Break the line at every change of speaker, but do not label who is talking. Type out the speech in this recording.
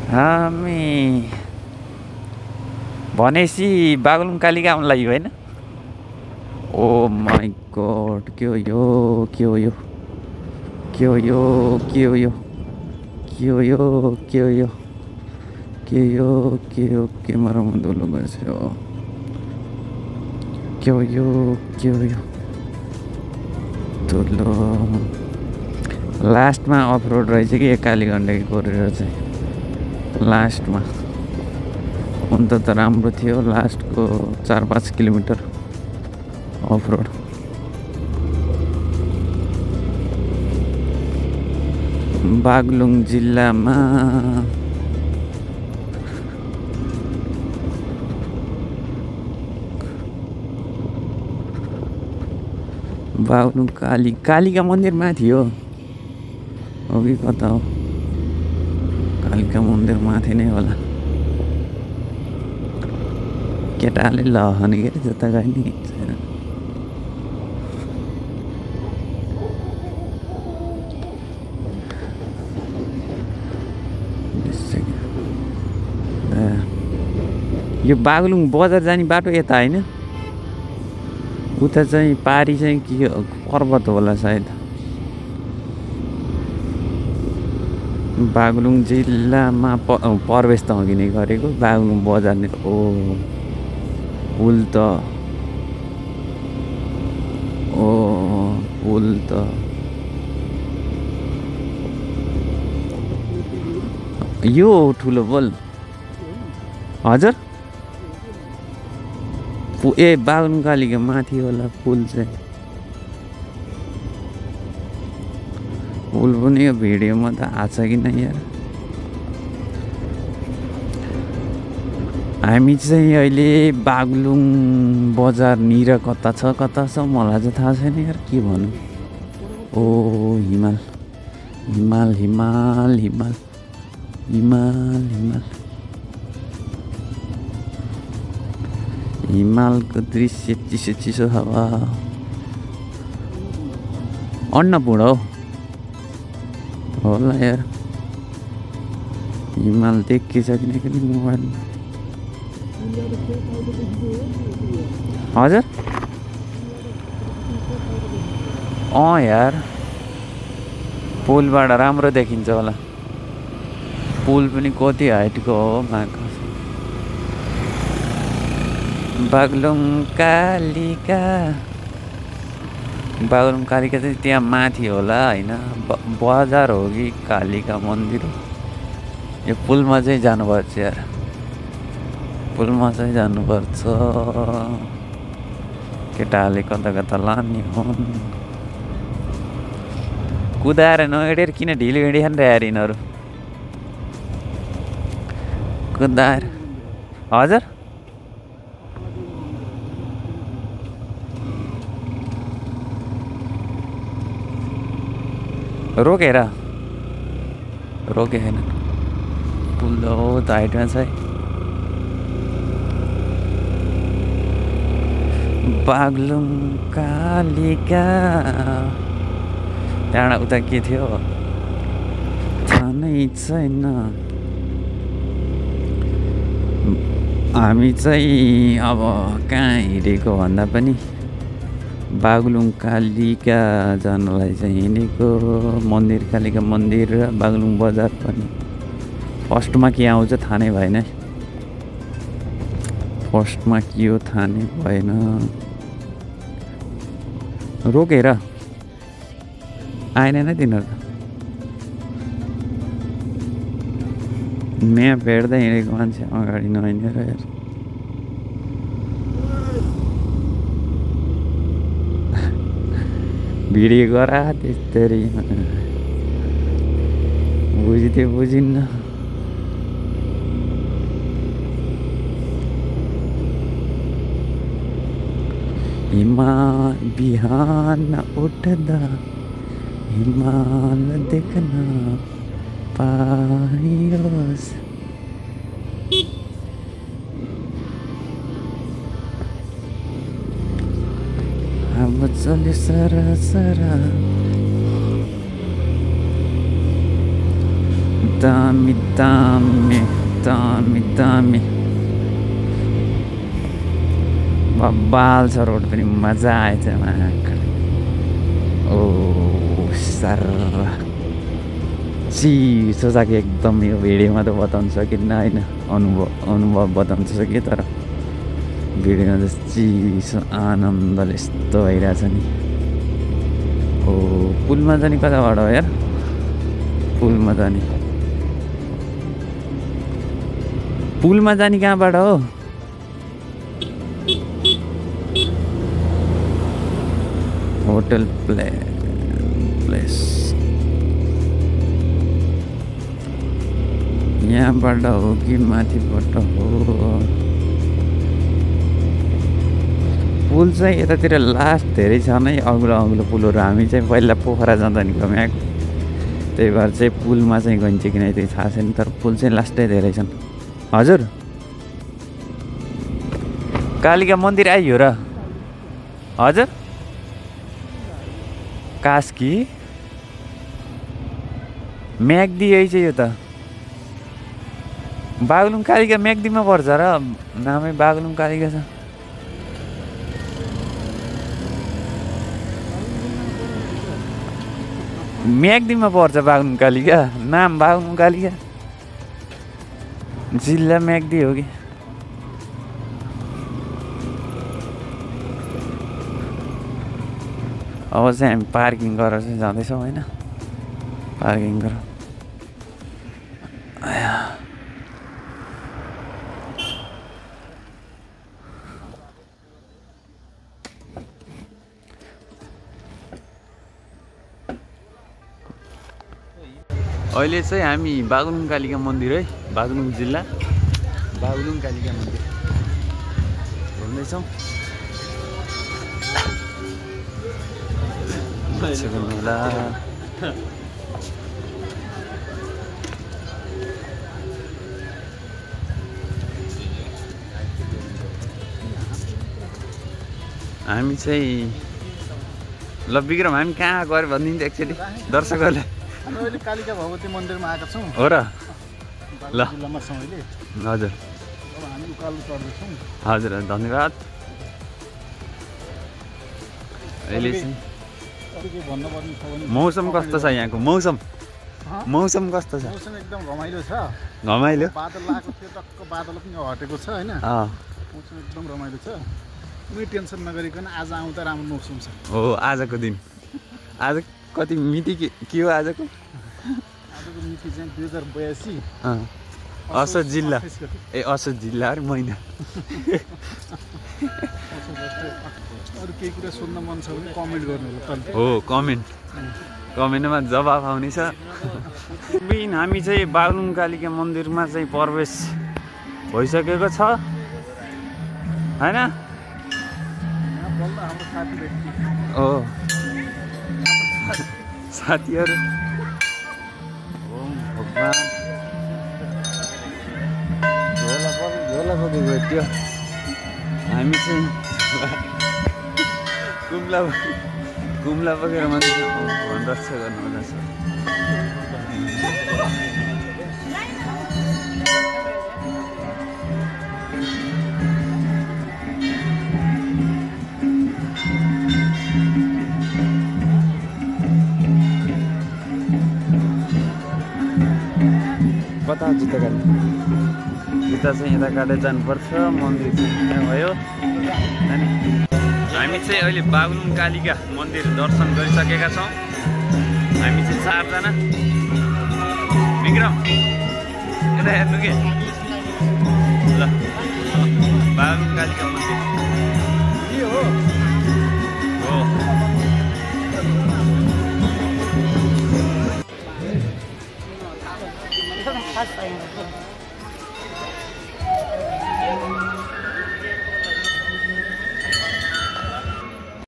हामी भनेपछि बागलुङ कालिका आउनु लाग्यो होइन? ओ माई गॉड, के हो यो? के हो यो? के हो यो? के हो यो? के हो यो? के हो यो? के हो? के हो? के मरम दुलो गयो? के हो यो? के हो यो? दुलो लास्टमा अफ रोड रहेछ कि कालीगण्डकी कोरिडोर चाहिँ लास्टमा। हुन त राम्रो थियो लास्टको 4-5 किलोमिटर अफ रोड। बागलुङ जिल्लामा बागलुङ कालिका मन्दिर माथि हो कि कता हो? कालिका मन्दिर माथि नै होला। केटाले लहने के अरे जता गए नि छैन। यो बागलुङ बजार जाने बाटो यता होइन? उता चाहिँ पारी चाहिँ के पर्वत होला सायद। बागलुङ जिल्लामा प्रवेश त अघि नै गरेको। बागलुङ बजार नि ओ पुल त यो ठुलो पुल हजुर। ए बागलुङ कालिका माथि होला पुल चाहिँ। पुल पनि यो भिडियोमा त आछ कि नै यार। हामी चाहिँ अहिले बागलुङ बजारनिर कता छ मलाई चाहिँ थाहा छैन यार, के भनौँ। ओ हिमाल हिमाल हिमाल हिमाल हिमाल हिमाल हिमालको दृश्य, चिसो चिसो हावा। अन्नपूर्ण होला यार। हिमाल देखिसक्ने कि मोबाइलमा हजुर। यार पुलबाट राम्रो देखिन्छ होला। पुल पनि कति हाइटको हो माको। बागलुङ कालिका चाहिँ त्यहाँ माथि होला होइन? बजार हो कि कालिका मन्दिर हो? यो पुलमा चाहिँ जानुपर्छ यार, पुलमा चाहिँ जानुपर्छ। केटाले कता कता लाने हुन्। कुदाएर नहिँडेर किन ढिलो हिँडिहाल्नु रे यार यिनीहरू? कुदाएर हजुर। रोकेर रोके छैन। पुल त हाइटमा छ है। बागलुङ कालिका त्यहाँबाट उता के थियो थाहा नै छैन। हामी चाहिँ अब कहाँ हिँडेको भन्दा पनि बागलुङ कालिका जानलाई चाहिँ हिँडेको। मन्दिर कालिका मन्दिर र बागलुङ बजार पनि। फर्स्टमा के आउँछ थाहा नै भएन। फर्स्टमा के हो थाहा नै भएन। रोकेर आएन नै तिनीहरू। म्याप हेर्दै हिँडेको मान्छे अगाडि नहिँडेर यार। भिडियो गरा त्यस्तै बुझ्दै बुझिन्न। हिमाल बिहान उठ्दा हिमाल देख्न पाइयोस्। अब चल्यो सरा सरा दामी दामी दामी दामी बब्बाल छ रोड पनि मजा आएछ ओ सर चिसो छ कि एकदम यो भिडियोमा त बताउन सकिन्न होइन अनुभव बताउन सकेँ तर भिडियोमा त चिसो आनन्दले यस्तो भइरहेछ नि ओ पुलमा जाने कताबाट हो यार पुलमा जाने कहाँबाट हो होटल प्लेस यहाँबाट हो कि माथिबाट हो पुल चाहिँ यतातिर लास्ट धेरै छ नै अग्लो पुलहरू हामी चाहिँ पहिला पोखरा जाँदा नि घुमाएको त्यही भएर चाहिँ पुलमा चाहिँ गइन्छ कि नै त्यो थाहा छैन तर पुल चाहिँ लास्टै धेरै छन् हजुर कालिका मन्दिर आइयो र हजुर कास्की म्याग्दी यही चाहिँ यो त बागलुङ कालिका म्याग्दीमा पर्छ र नामै बागलुङ कालिका छ म्याग्दीमा पर्छ बागलुङ कालिका नाम बागलुङ कालिका जिल्ला म्याग्दी हो कि अब चाहिँ हामी पार्किङ गरेर चाहिँ जाँदैछौँ होइन पार्किङ गरेर अहिले चाहिँ हामी बागलुङ कालिका मन्दिर है बागलुङ जिल्ला बागलुङ कालिका मन्दिर घुम्दैछौँ मेला हामी चाहिँ ल विक्रम हामी कहाँ गएर भनिदिन्छ एक्चुअली दर्शकहरूले
अहिले कालिका भगवती मन्दिरमा आएका छौँ
हो र ल
जिल्लामा छौँ अहिले
हजुर
अब हामी उकालो चढ्दैछौँ
हजुर धन्यवाद अहिले
भन्नुपर्ने छ भने
मौसम कस्तो छ यहाँको मौसम कस्तो छ
मौसम एकदम रमाइलो छ
घमाइलो
बादल लागेको थियो टक्क बादल पनि हटेको छ होइन मौसम एकदम रमाइलो छ कुनै टेन्सन नगरिकन आज आउँदा राम्रो मौसम छ
हो आजको दिन आज कति मिति के हो आजको
मिति चाहिँ 2082
असोज जिल्ला असोज जिल्ला अरे महिना
अरू केही कुरा सोध्न मन छ भने कमेन्ट गर्नु
हो कमेन्टमा जवाफ आउनेछ हामी चाहिँ बागलुङ कालिका मन्दिरमा चाहिँ प्रवेश भइसकेको छ होइन हो साथीहरू भगवान् झोला पक्कै भेट्यो हामी चाहिँ कुम्ला पकेर मान्छे रक्षा गर्नु हुँदैछ कता जुत्ता काट्नु जुत्ता चाहिँ यता काटेर जानुपर्छ मन्दिर चाहिँ त्यहाँ भयो अनि हामी चाहिँ अहिले बागलुङ कालिका मन्दिर दर्शन गरिसकेका छौँ हामी चाहिँ 4 जना विक्रम यता हेर्नु के ल बागलुङ कालिका मन्दिर हो